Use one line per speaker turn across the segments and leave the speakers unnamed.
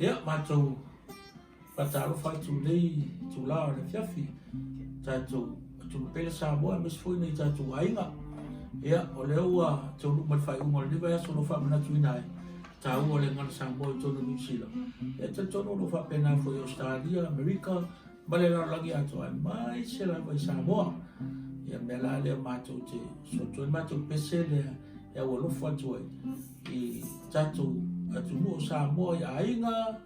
Ia, matou faatalofa atu i lenei itula o le afiafi, tatou atunuu pele Samoa aemaise foi nai tatou aiga. Ia, o lea ua taunuu mai le faaiuga o lenei vaiaso o lo o faamanatuina ai taua o le gagana Samoa i totonu o Niu Sila. Ia, e talitonu o lo o faapena foi i Ausetalia, Amerika ma le lalolagi atoa aemaise lava i Samoa. Ia, o le mea la lea matou te sotu ai le matou pese lea e aualofa atu ai i tatou atunuu o Samoa i aiga,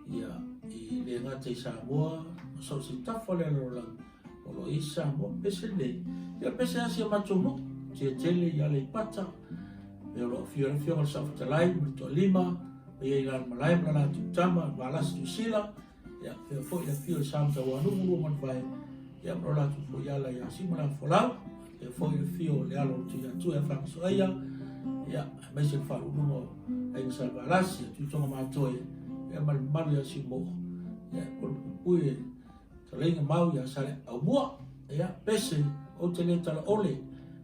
ia, e le gata i Samoa, ma so o se tafa o le lalolagi o lo o i ai Samoa. Pese lenei, ia pese lava si a matou nuu, Tietele i Aleipata, me o lo o afio ai le Afioga i le Saofetalai ma le Toalima, ma ia i Lalomalai ma le latou tama, Valasi Tuisila, Ia, faapea foi le afio i Sa ma Tauanugu lua Manuvai, ia ma lo latou foi ala ia Siumalāfolau, faapea foi le afio o le alo o le Tuiatua ia Fagasoaia, ia, aemaise le faauluuluga o Aiga Salevalasi, ia Tuitoga Matoe, ia ma le mamalu ia Siumoo, ia, e pulupupui e talaiga mau ia Saleaaumua, ia, pese, ou te le talaole,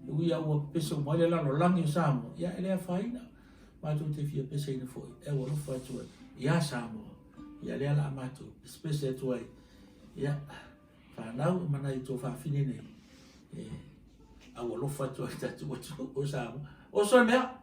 e ui lava ua pese uma ai le lalolagi o Samoa, ia, e le afaina, matou te fia peseina foi, e aualofa atu ai ia Samoa. Ia lea la a matou pesepese atu ai. Ia, fanau ma nai tou faafine nei, e aualofa atu ai tatou atunuu o Samoa. Oso le mea!